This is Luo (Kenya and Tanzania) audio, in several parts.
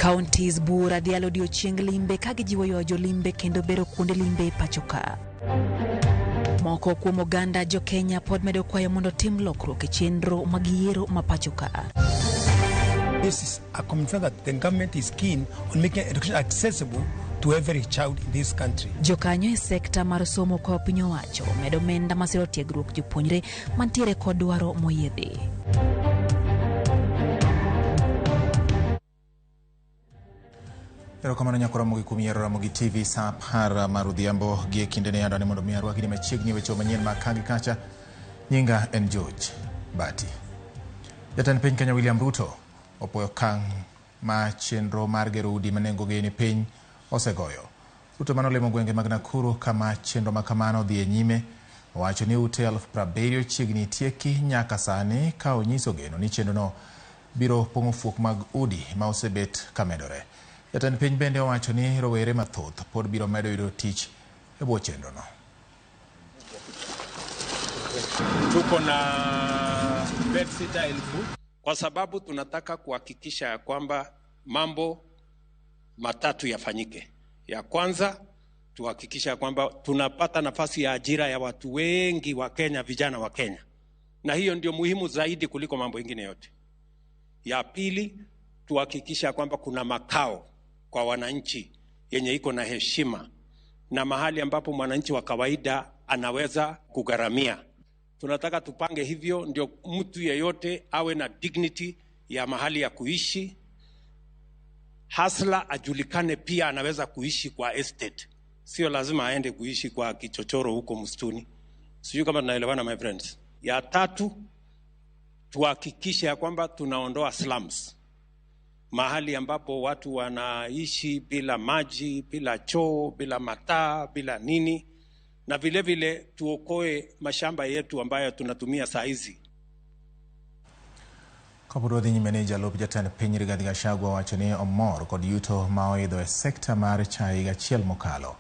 Counties bura dhialo odiochieng limbe ka gijiwo ywayo jolimbe kendo bero kuonde limbe e pacho ka. Moko kuom oganda jo Kenya pod medo kwayo mondo tim lokruok e chenro mag yiero ma pacho ka. This is a commitment that the government is keen on making education accessible to every child in this country. Jokanyo e sekta mar somo kwayo piny owacho medo omenda masiro tiegruok jopuonjre mantiere kod dwaro moyiedhi. Erokamano nyako Ramogi kuom yiero Ramogi TV saa 10 mar odhiambo. Gie kinde ni adwani mondo mi arwakni machiegni e weche manyien ma ka gi kacha. Nyinga en George Bati. Jatend piny Kenya William Ruto opuoyo okang' ma chenro mar gero udi ma nengogi ni piny osegoyo. Ruto manolimo gwenge mag Nakuru kama chenro ma kamano dhi e nyime. Owacho ni ute 70,000 chiegni tieki nyaka sani ka onyiso geno ni chenrono biro pong'o fuok mag udi ma osebet ka medore. Jatend piny bende owacho ni rowere mathoth pod biro medo yudo tich e bwo chenrono. Tuko na bedsitter 1,000 kwa sababu tunataka kuhakikisha ya kwamba mambo matatu yafanyike. Ya kwanza, tuhakikisha ya kwamba tunapata nafasi ya ajira ya watu wengi wa Kenya, vijana wa Kenya, na hiyo ndio muhimu zaidi kuliko mambo mengine yote. Ya pili, tuhakikisha kwamba kuna makao kwa wananchi yenye iko na heshima na mahali ambapo mwananchi wa kawaida anaweza kugharamia. Tunataka tupange hivyo ndio mtu yeyote awe na dignity ya mahali ya kuishi. Hasla ajulikane pia anaweza kuishi kwa estate, sio lazima aende kuishi kwa kichochoro huko msituni. Sijui kama tunaelewana my friends. Ya tatu, tuhakikishe ya kwamba tunaondoa slums, mahali ambapo watu wanaishi bila maji, bila choo, bila mataa, bila nini, na vile vile tuokoe mashamba yetu ambayo tunatumia saa hizi. Kapod wadhi nyime ni jalup jatend piny Rigathi Gachagua owacho ni omor kod yuto ma oidho e sekta mar chai higa achiel mokalo.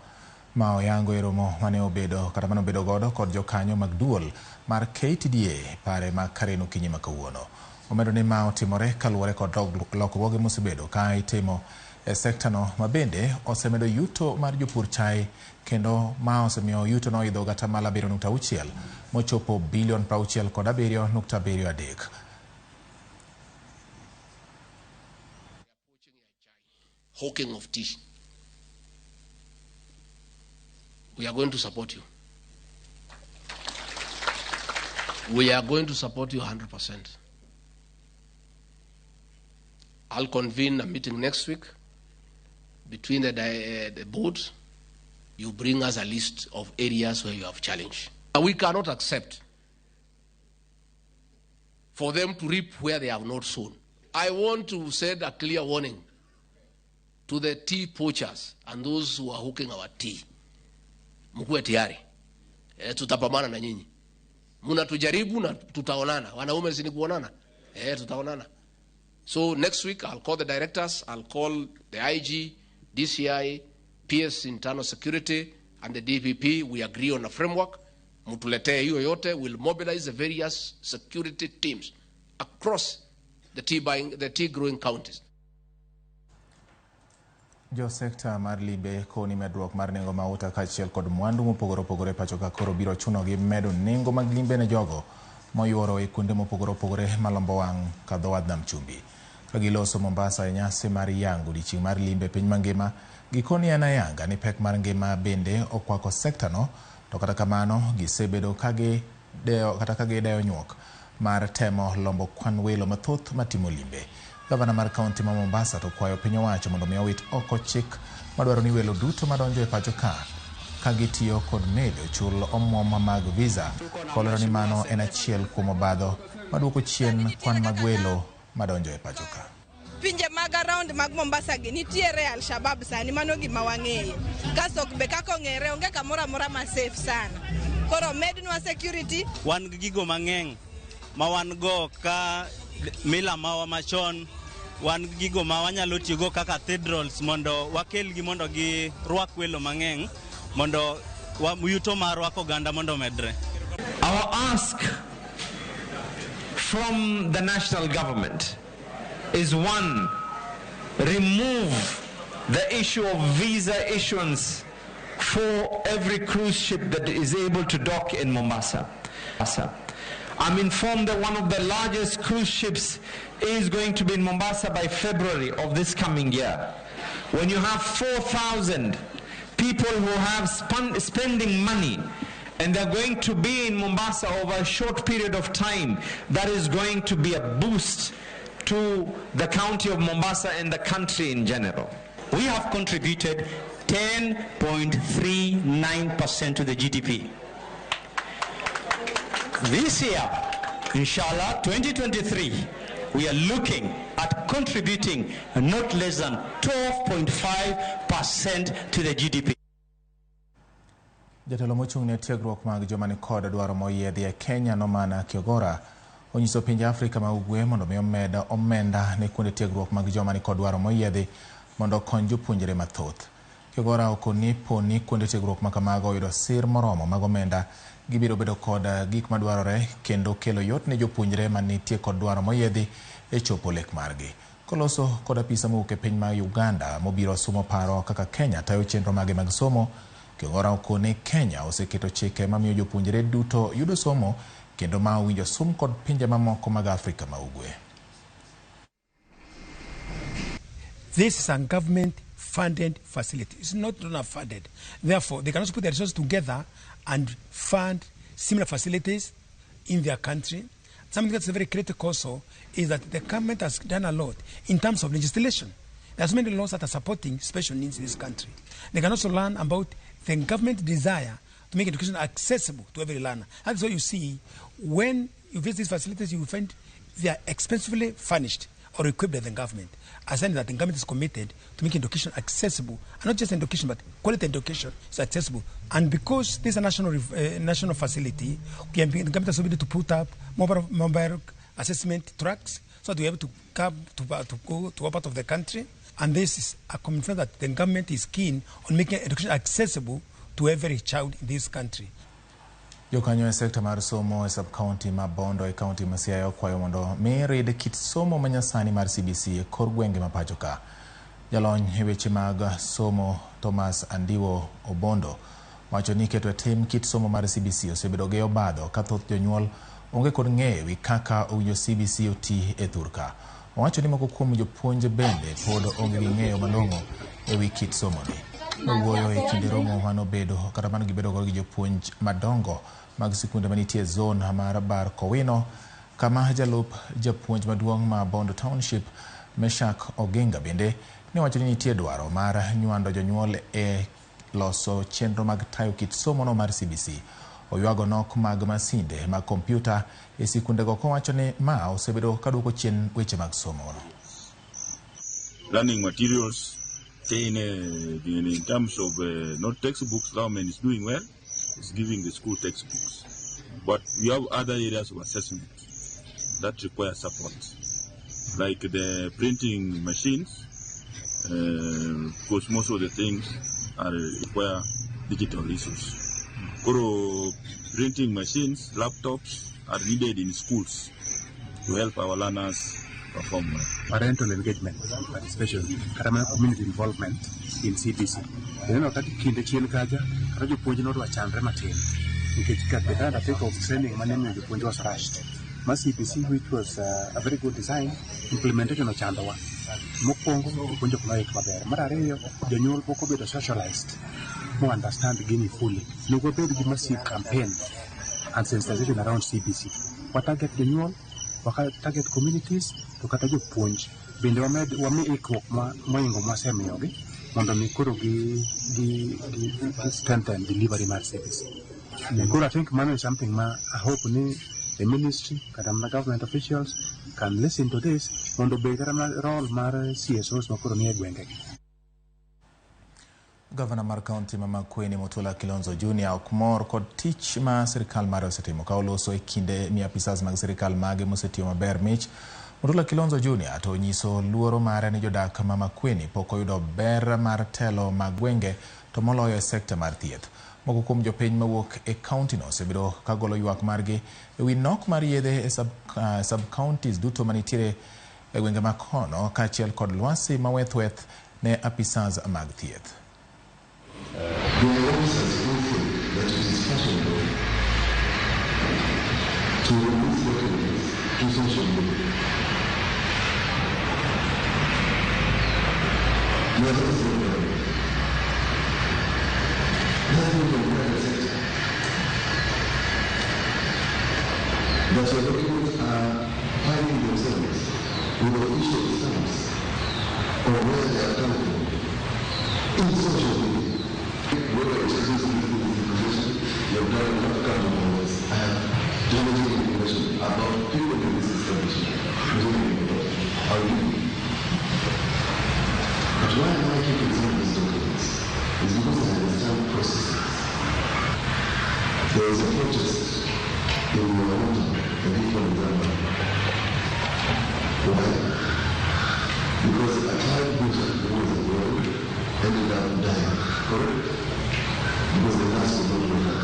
Ma oyango e romo mane obedo kata mane obedo godo kod jokanyo mag duol mar KTDA pare ma Karen okinyi ma kawuono. Omedo ni ma otimore kaluwore kod lokruoge mosebedo ka itimo e sektano ma bende osemedo yuto mar jopur chai kendo ma osemiyo yuto no oidho gatamalo 7.6 mochopo bilion 67.73. Hawking of tea. We are going to support you. We are going to support you 100%. I'll convene a meeting next week between the board. You bring us a list of areas where you have challenge. We cannot accept for them to reap where they have not sown. I want to send a clear warning to the tea poachers and those who are hooking our tea. Mkuwe tayari. Tutapambana na nyinyi. Mnatujaribu na tutaonana. Wanaume si ni kuonana? Tutaonana. So next week I'll call the directors, I'll call the IG, DCI, PS Internal Security and the DPP. We agree on a framework. Mtuletee hiyo yote. We'll mobilize the various security teams across the tea buying, the tea growing counties. Jo sekta mar limbe koni medruok mar nengo mauta kaachiel kod mwandu mopogore opogore pacho ka koro biro chunogi medo nengo mag limbe ne jogo moyuoro e kuonde mopogore opogore malombo wang' ka dho wadh nam chumbi. Ka giloso Mombasa e nyasi mar yango odiochieng' mar limbe piny mangima, gikoni en ayanga ni pek mar ngima bende okwako sektano, to kata kamano gisebedo ka gideyo kata ka gideyo nyuok mar temo lombo kwan welo mathoth matimo limbe. Gavana mar kaunti ma Mombasa to kwayo piny owacho mondo mi owit oko chik madwaro ni welo duto madonjo e pacho ka ka gitiyo kod meli ochul omwom mag visa, kolero ni mano en achiel kuom obadho maduoko chien kwan mag welo madonjo e pacho ka. Pinje mag around mag Mombasa gi nitiere Al-Shabaab sani, mano gima wang'eyo. Kasto be kaka ong'ere onge kamoro amora ma safe sana. Koro mednwa security. Wan gi gigo mang'eny ma wan go ka mila mawa machon, wan gi gigo ma wanyalo tiyogo kaka cathedrals mondo wakelgi mondo girwak welo mang'eny mondo yuto mar rwako oganda mondo omedre. Our ask from the national government is one Remove the issue of visa issuance for every cruise ship that is able to dock in Mombasa. I'm informed that one of the largest cruise ships is going to be in Mombasa by February of this coming year. When you have 4,000 people who have spending money and they're going to be in Mombasa over a short period of time, that is going to be a boost to the county of Mombasa and the country in general. We have contributed 10.39% to the GDP. This year, inshallah, 2023, we are looking at contributing not less than 12.5% to the GDP. Jatelo mochung' ne tiegruok mag joma nikod dwaro moyiedhi e Kenya Nomana Kiogora onyiso pinje Afrika ma Ugwe mondo mi omed omenda ne kuonde tiegruok mag joma nikod dwaro moyiedhi mondo okony jopuonjre mathoth. Kiogora okoni poni kuonde tiegruok ma kamago oyudo sir moromo mag omenda gibiro bedo kod gik madwarore kendo kelo yot ne jopuonjre manitie kod dwaro moyiedhi e chopo lek margi. Koloso kod apisa mowuok e piny mar Uganda mobiro sumo paro kaka Kenya tayo chenro mage mag somo, Kiogora okone Kenya oseketo chike mamiyo jopuonjre duto yudo somo kendo ma owinjo sum kod pinje mamoko mag Afrika ma Ugwe. This is a government-funded facility. It's not donor-funded. Therefore, they can also put their resources together and fund similar facilities in their country. Something that's very critical also is that the government has done a lot in terms of legislation. There's many laws that are supporting special needs in this country. They can also learn about the government desire to make education accessible to every learner. That's why you see when you visit these facilities, you will find they are expensively furnished or equipped by the government. A sign that the government is committed to making education accessible, and not just education, but quality education is accessible. And because this is a national facility, the government has able to put up mobile assessment trucks so that we are able to come to go to all part of the country. And this is a commitment that the government is keen on making education accessible to every child in this country. Jokanyo e sekta mar somo e sub-county ma Bondo e county ma Siaya okwayo mondo mi rid kit somo manyasani mar CBC e kor gwenge ma pacho ka. Jalony e weche mag somo Thomas Andiwo Obondo wacho ni keto e tim kit somo mar CBC osebedo gi obadho ka thoth jonyuol onge kod ng'eyo wi kaka owinjo CBC oti e thurka. Owacho ni moko kuom jopuonj bende pod onge gi ng'eyo malong'o e wi kit somoni. Nowuoyo e kinde romo manobedo kata mano gibedo go gi jopuonj madongo mag sikunde manitie e zone mar Bar Kowino, kama jalup japuonj maduong' ma Bondo Township Meshak Oginga bende ne wacho ni nitie dwaro mar nywando jonyuol e loso chenro mag tayo kit somo no mar CBC. Oywago nok mag masinde mag kompyuta e sikundego kowacho ni ma osebedo kaduoko chien weche mag somo. Learning materials in terms of not textbooks, government is doing well, it's giving the school textbooks. But we have other areas of assessment that require support, like the printing machines, because most of the things are require digital issues. Koro printing machines, laptops are needed in schools to help our learners perform well. Parental engagement, participation, kata mana community involvement in CBC. Ineno kata kinde chien kacha, kata jopuonj nodwa chandre matin nikech the kind of training mane imiyo jopuonj was rushed. Ma CBC, which was a very good design, implementation ochandowa. Mokwongo, jopuonj ok noik maber. Mar ariyo, jonyuol pok obedo socialized mo understand gini fully. Onego wabed gi massive campaign and sensitization around CBC. Wa target jonyuol, wa target communities, to kata jopuonj bende wami ikruok moingo mwasemiyogi mondo mi koro gi strengthen delivery mar CBC. Koro I think mano is something ma I hope ni the ministry kata mana government officials can listen to this mondo obed kata mana role mar CSOs ma koro nie gwengegi. Gavana mar kaunti ma Makueni Mutula Kilonzo Jr. ok mor kod tich ma sirikal mare osetimo ka oloso e kinde mi apisas mag sirikal mage mosetiyo maber mich. Mutula Kilonzo Jr. to onyiso luoro mare ni jodak ma Makueni pok oyudo ber mar telo mag gwenge to moloyo e sekta mar thieth. Moko kuom jopiny mawuok e kaunti no osebedo ka golo ywak margi e wi nok mar yedhe e sub-counties duto manitiere e gwenge ma kono kaachiel kod lwasi mawethweth ne apisas mag thieth. There are officers who think that it is fashionable to release documents to social media. No, that is not right. That's not the private sector. That your documents are finding themselves with official stamps or where they are coming from in social media. Whoever introduced this information, you have done not come to my voice. I have damaging information about people in this establishment. I'll give you. But why am I keeping some of these documents? It's because I understand processes. There is a protest in Rwanda, a big for example. Why? Because a child who was a girl ended up dying, correct? Because the nurse could not wake up.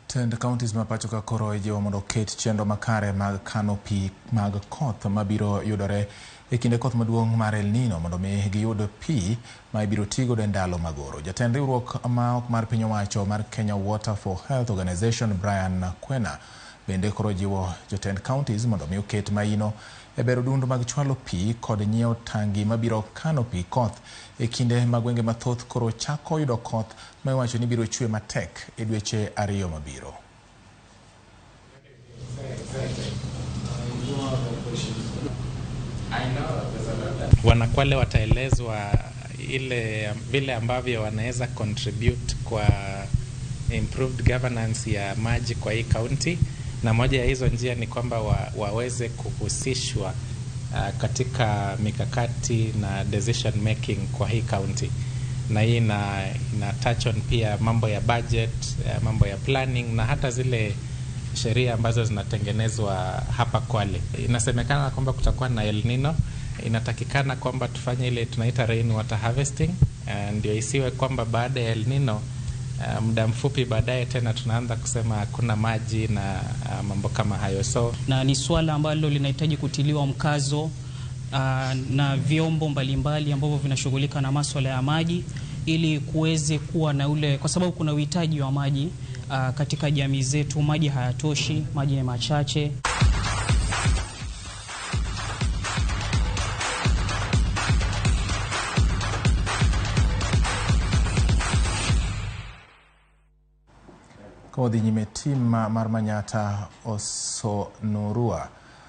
Tend counties ma pacho ka koro ijiwo mondo oket chenro makare mag kano pi mag koth mabiro yudore e kinde koth maduong' mar El Nino mondo mi giyud pi ma ibiro tigodo e ndalo mag oro. Jatend riwruok ma ok mar piny owacho mar Kenya Water for Health Organization Brian Kwena bende koro jiwo jotend counties mondo mi oket maino e bero dundu mag chwalo pi kod nyiewo tangi mabiro kano pi koth e kinde ma gwenge mathoth koro chako yudo koth ma iwacho ni biro chwe matek e dweche 2 mabiro. Wanakwale wataelezwa ile vile ambavyo wanaweza contribute kwa improved governance ya maji kwa hii county, na moja ya hizo njia ni kwamba waweze kuhusishwa katika mikakati na decision making kwa hii county, na hii ina touch on pia mambo ya budget, mambo ya planning na hata zile sheria ambazo zinatengenezwa hapa Kwale. Inasemekana kwamba kutakuwa na El Nino, inatakikana kwamba tufanye ile tunaita rainwater harvesting, ndio isiwe kwamba baada ya El Nino muda mfupi baadaye tena tunaanza kusema hakuna maji na mambo kama hayo. So na ni swala ambalo linahitaji kutiliwa mkazo na vyombo mbalimbali ambavyo vinashughulika na masuala ya maji ili kuweze kuwa na ule, kwa sababu kuna uhitaji wa maji katika jamii zetu. Maji hayatoshi, maji ni machache. Kodhi nyime tim mar Manyatta Osonurua